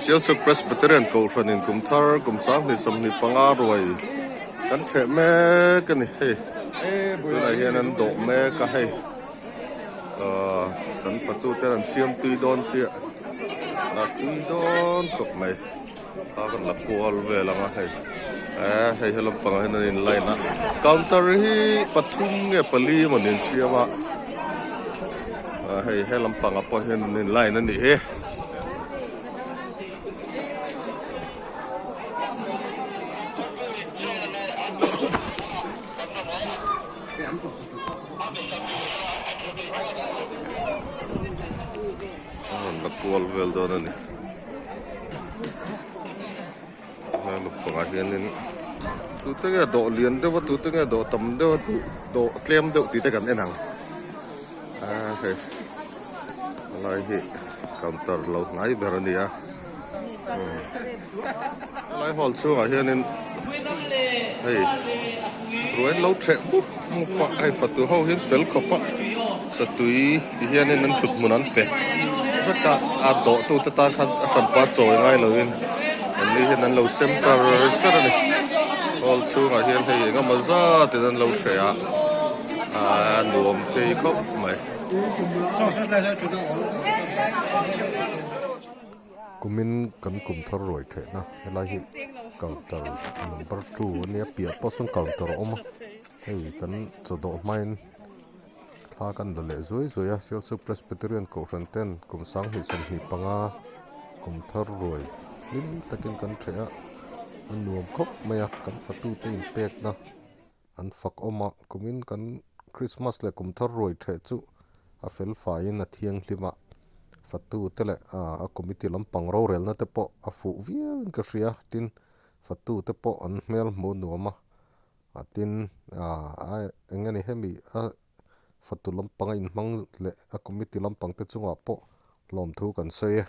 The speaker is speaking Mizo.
Sialsuk Presbyterian Kohhranin kum thar kum 2025 ruai kan ṭheh mek a ni hei tunah hian an dawh mek a hei ahh kan fatu ten an siam tui dawn chiah a tui dawn khawp mai a kan la kual vel ang a hei eh hei he lampangah hian an in line a counter hi pathum nge pali emaw ni an siam a ah hei he lampangah pawh hian an in line a nih hi. A rawn la kual vel dawn a ni helai lampangah hianin tute nge dawh lian deuh a tute nge dawh tam deuh a dawh tlem deuh tih te kan en ang a hei helai hi counter lo hnai ber a ni a helai hall chhungah hianin hei ruai an lo theh mup mup a hei fatu ho hian fel khawp a satui ti hianin an thut hmun an pe vek a a dawh tute tan khan a hranpa chawi ngai lovin an ni hian an lo sem char char a ni hall chhungah hian hei engemaw zatin an lo theh a a nuam thei khawp mai. Kumin kan kum thar ruai thehna helai hi counter number two ania piah pawh sawn counter a awm a hei kan chaw dawh hmain thla kan la leh zuai zuai a Sialsuk Presbyterian Kohhran ten kum 2025 kum thar ruai hlim takin kan theh a a nuam khawp mai a kan fatute inpekna. An fak awm a, kumin kan Krismas leh kum thar ruai theh chu a fel faiin a thianghlim a, fatu te leh a committee lampang rorelna te pawh a fuh viauin ka hria, tin fatu te pawh an hmel hmuh nuam a, a tin eng nge ni hemi a fatu lampang a inhmang leh a committee lampang te chungah pawh lawmthu kan sawi e.